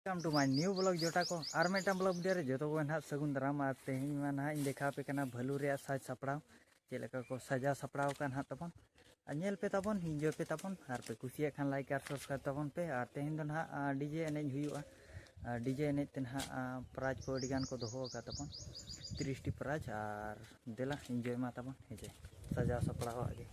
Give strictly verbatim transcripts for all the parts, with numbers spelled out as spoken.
Welcome to my new vlog ᱡᱚᱴᱟ ᱠᱚ, ᱟᱨ ᱢᱤᱫᱴᱟᱝ vlog video ᱨᱮ ᱡᱚᱛᱚ ᱠᱚᱜᱮ ᱱᱟᱦᱟᱜ ᱥᱟᱹᱜᱩᱱ ᱫᱟᱨᱟᱢ᱾ ᱟᱨ ᱛᱮᱦᱮᱧ ᱢᱟ ᱱᱟᱦᱟᱜ ᱤᱧ ᱫᱮᱠᱷᱟᱣ ᱟᱯᱮ ᱠᱟᱱᱟ ᱵᱷᱟᱹᱞᱩ ᱨᱮᱭᱟᱜ ᱥᱟᱡᱽ ᱥᱟᱯᱲᱟᱣ, ᱪᱮᱫ ᱞᱮᱠᱟ ᱠᱚ ᱥᱟᱡᱟᱣ ᱥᱟᱯᱲᱟᱣ ᱟᱠᱟᱫ ᱱᱟᱦᱟᱜ ᱛᱟᱵᱚᱱ᱾ ᱟᱨ ᱧᱮᱞ ᱯᱮ ᱛᱟᱵᱚᱱ, enjoy ᱯᱮ ᱛᱟᱵᱚᱱ, ᱟᱨ ᱯᱮ ᱠᱩᱥᱤᱭᱟᱜ ᱠᱷᱟᱱ like ᱟᱨ subscribe ᱛᱟᱵᱚᱱ ᱯᱮ᱾ ᱟᱨ ᱛᱮᱦᱮᱧ ᱫᱚ ᱱᱟᱦᱟᱜ, ᱟᱸ, DJ ᱮᱱᱮᱡ ᱦᱩᱭᱩᱜᱼᱟ᱾ ᱟᱨ DJ ᱮᱱᱮᱡ ᱛᱮ ᱱᱟᱦᱟᱜ, ᱟᱸ, prize ᱠᱚ ᱟᱹᱰᱤ ᱜᱟᱱ ᱠᱚ ᱫᱚᱦᱚ ᱟᱠᱟᱫ ᱛᱟᱵᱚᱱ, ᱛᱤᱨᱤᱥ ᱴᱤ prize᱾ ᱟᱨ ᱫᱮᱞᱟ enjoy ᱢᱟ ᱛᱟᱵᱚᱱ, ᱦᱮᱸ ᱪᱮ, ᱥᱟᱡᱟᱣ ᱥᱟᱯᱲᱟᱣ ᱟᱜ ᱜᱮ᱾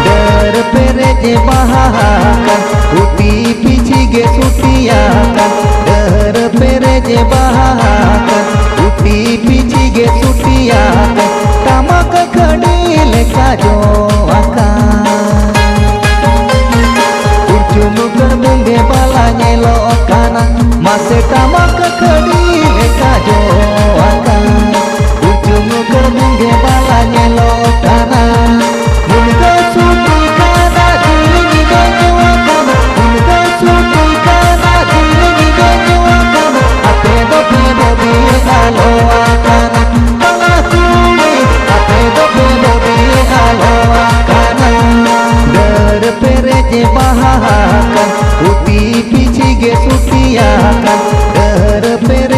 ᱰᱟᱹᱨ ᱯᱮᱨᱮᱡ ᱵᱟᱦᱟ ᱟᱠᱟᱱ, ᱩᱴᱤ ᱯᱤᱪᱷᱤ ᱜᱮ ᱥᱩᱴᱤ ᱟᱠᱟᱱ᱾ ᱰᱟᱹᱨ ᱯᱮᱨᱮᱡ ᱵᱟᱦᱟ ᱟᱠᱟᱱ, ᱩᱴᱤ ᱯᱤᱪᱷᱤ ᱜᱮ ᱥᱩᱴᱤ ᱟᱠᱟᱱ᱾ ᱴᱟᱢᱟᱠ ᱠᱷᱟᱹᱰᱤ ᱞᱮᱠᱟ ᱡᱚ ᱟᱠᱟᱱ᱾ ᱩᱨᱡᱩᱢ ᱩᱛᱟᱹᱨ ᱵᱩᱸᱜᱮ ᱵᱟᱞᱟ ᱧᱮᱞᱚᱜ ᱠᱟᱱᱟ, ᱢᱟᱥᱮ ᱴᱟᱢᱟᱠ ᱠᱷᱟᱹᱰᱤ ᱞᱮᱠᱟ ᱡᱚ ᱟᱠᱟᱱ᱾ ᱩᱨᱡᱩᱢ ᱩᱛᱟᱹᱨ ᱵᱩᱸᱜᱮ ᱵᱟᱞᱟ ᱧᱮᱞᱚᱜ ᱠᱟᱱᱟ᱾ ᱢᱩᱱᱜᱟᱹ ᱥᱩᱴᱤ ᱠᱟᱱᱟ ᱡᱤᱞᱤᱧ ᱜᱚᱡᱚ ᱟᱠᱟᱱᱟ᱾ ᱢᱩᱱᱜᱟᱹ ᱥᱩᱴᱤ ᱠᱟᱱᱟ ᱡᱤᱞᱤᱧ ᱜᱚᱡᱚ ᱟᱠᱟᱱᱟ᱾ ᱟᱯᱮ ᱫᱚ ᱯᱮ ᱵᱟᱹᱜᱤ ᱟᱞᱚ ᱟᱠᱟᱱᱟ᱾ ᱵᱟᱞᱟ ᱠᱩᱲᱤ, ᱟᱯᱮ ᱫᱚ ᱯᱮ ᱵᱟᱹᱜᱤ ᱟᱞᱚ ᱟᱠᱟᱱᱟ᱾ ᱰᱟᱹᱨ ᱯᱮᱨᱮᱡ ᱵᱟᱦᱟ ᱟᱠᱟᱱ, ᱩᱴᱤ ᱯᱤᱪᱷᱤ ᱜᱮ ᱥᱩᱴᱤ ᱟᱠᱟᱱ᱾ ᱰᱟᱹᱨ ᱯᱮᱨᱮᱡ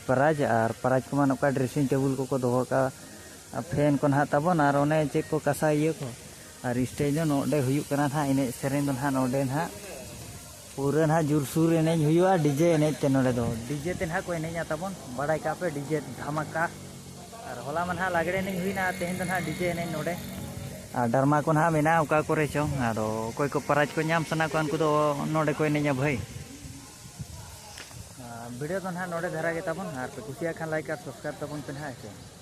ᱯᱨᱟᱭᱤᱡᱽ, ᱟᱨ ᱯᱨᱟᱭᱤᱡᱽ ᱠᱚᱢᱟ ᱱᱚᱝᱠᱟ ᱰᱨᱮᱥᱤᱝ ᱴᱮᱵᱩᱞ ᱠᱚᱠᱚ ᱫᱚᱦᱚ ᱠᱟᱜᱼᱟ, ᱟᱨ ᱯᱷᱮᱱ ᱠᱚ ᱱᱟᱦᱟᱜ ᱛᱟᱵᱚᱱ, ᱟᱨ ᱚᱱᱮ ᱪᱮᱫ ᱠᱚ ᱠᱟᱸᱥᱟ ᱤᱭᱟᱹ ᱠᱚ, ᱟᱨ ᱥᱴᱮᱡᱽ ᱫᱚ ᱱᱚᱰᱮ ᱦᱩᱭᱩᱜ ᱠᱟᱱᱟ ᱱᱟᱦᱟᱜ, ᱮᱱᱮᱡ ᱥᱮᱨᱮᱧ ᱫᱚ ᱱᱟᱦᱟᱜ ᱱᱚᱰᱮ ᱱᱟᱦᱟᱜ ᱯᱩᱨᱟᱹ ᱱᱟᱦᱟᱜ ᱡᱳᱨᱥᱳᱨ ᱮᱱᱮᱡ ᱦᱩᱭᱩᱜᱼᱟ, ᱰᱤᱡᱮ ᱮᱱᱮᱡ ᱛᱮ ᱱᱚᱰᱮ ᱫᱚ, ᱰᱤᱡᱮ ᱛᱮ ᱱᱟᱦᱟᱜ ᱠᱚ ᱮᱱᱮᱡᱟ ᱛᱟᱵᱚᱱ, ᱵᱟᱲᱟᱭ ᱠᱟᱜ ᱯᱮ, ᱰᱤᱡᱮ ᱫᱷᱟᱢᱟᱠᱟ᱾ ᱟᱨ ᱦᱚᱞᱟ ᱢᱟ ᱱᱟᱦᱟᱜ ᱞᱟᱜᱽᱲᱮ ᱮᱱᱮᱡ ᱦᱩᱭᱱᱟ, ᱟᱨ ᱛᱮᱦᱮᱧ ᱫᱚ ᱱᱟᱦᱟᱜ ᱰᱤᱡᱮ ᱮᱱᱮᱡ ᱱᱚᱰᱮ, ᱟᱨ ᱰᱨᱟᱢᱟ ᱠᱚ ᱱᱟᱦᱟᱜ ᱢᱮᱱᱟᱜᱼᱟ ᱚᱠᱟ ᱠᱚᱨᱮ ᱪᱚᱝ, ᱟᱫᱚ ᱚᱠᱚᱭ ᱠᱚ ᱯᱨᱟᱭᱤᱡᱽ ᱠᱚ ᱧᱟᱢ ᱥᱟᱱᱟ ᱠᱚᱣᱟ ᱩᱱᱠᱩ ᱫᱚ ᱱᱚᱰᱮ ᱠᱚ ᱮᱱᱮᱡᱟ ᱵᱷᱟᱹᱭ᱾ ᱟᱨ ᱵᱷᱤᱰᱤᱭᱳ ᱫᱚ ᱱᱟᱦᱟᱜ ᱱᱚᱰᱮ ᱫᱷᱟᱨᱟ ᱜᱮ ᱛᱟᱵᱚᱱ, ᱟᱨ ᱯᱮ ᱠᱩᱥᱤᱭᱟᱜ ᱠᱷᱟᱱ ᱞᱟᱭᱤᱠ ᱟᱨ ᱥᱟᱵᱥᱠᱨᱟᱭᱤᱵᱽ ᱛᱟᱵᱚᱱ ᱯᱮ ᱱᱟᱦᱟᱜ, ᱦᱮᱸ ᱥᱮ᱾